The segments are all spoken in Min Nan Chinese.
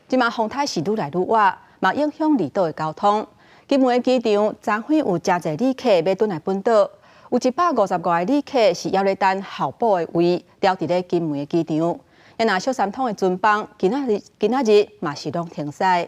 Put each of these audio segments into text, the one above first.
這馬風颱是愈來愈倚，嘛影響離島的交通。金門的機場昨昏有誠濟旅客欲轉來本島，有155個旅客是猶咧等候補的位，留佇咧金門的機場。若小三通的船班，今仔日嘛是攏停駛。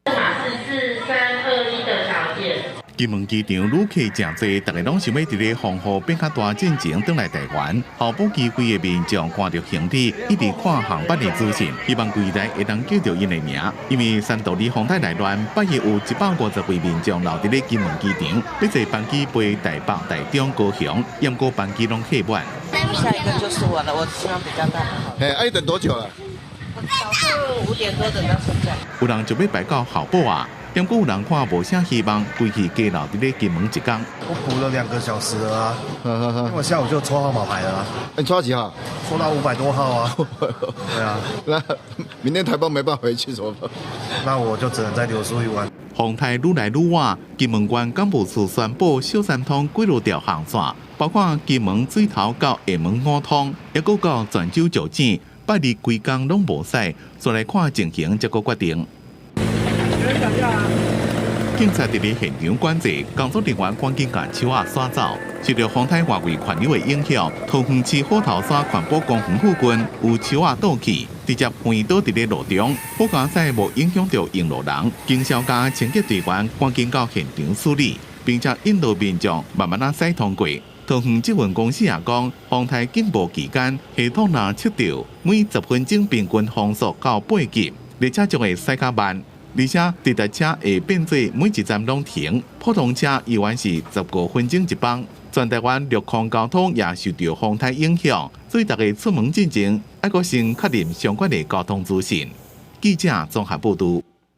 四三二一的小姐。金門機場旅客誠濟，逐家攏想欲佇咧風雨變較大進前轉來台灣。候補機位的民眾看著行李，一直看航班的資訊，希望櫃台會當叫著𪜶的名。因為珊多里風颱來亂，拜一有150位民眾留佇咧金門機場，欲坐班機飛台北、台中、高雄，毋過班機攏客滿。下一個就是我了，我希望比較大。嘿，啊，你等多久了？早上5點多等到現在。有人就欲排到候補啊，毋過有人看無啥希望，規氣加留佇咧金門一工。我補了2個小時了啊，因為我下午就抽號碼牌了啊。你抽到幾號？抽到500多號啊。對啊。那明天台胞沒辦法回去怎麼辦？那我就只能再留宿一晚。風颱愈來愈倚，金門縣幹部處宣布小三通幾落條航線，包括金門水頭到廈門五通，抑閣到泉州石井，拜二規工攏無駛，煞來看情形才閣決定。警察佇咧現場管制，工作人員趕緊共樹仔徙走。受著風颱外圍環流的影響，桃園市虎頭山環保公園附近有樹仔倒去，直接橫倒佇咧路中，好佳哉無影響著用路人。警消佮清潔隊員趕緊到現場處理，並且引導民眾慢慢仔駛通過。桃園捷運公司也講，風颱警報期間，系統若測著每10分鐘平均風速到8級，列車將會駛較慢。而且直達車會變做每一站攏停，普通車依然是15分鐘一班。全台灣陸空交通也受著風颱影響，所以逐家出門進前，愛閣先確認相關的交通資訊。記者綜合報導。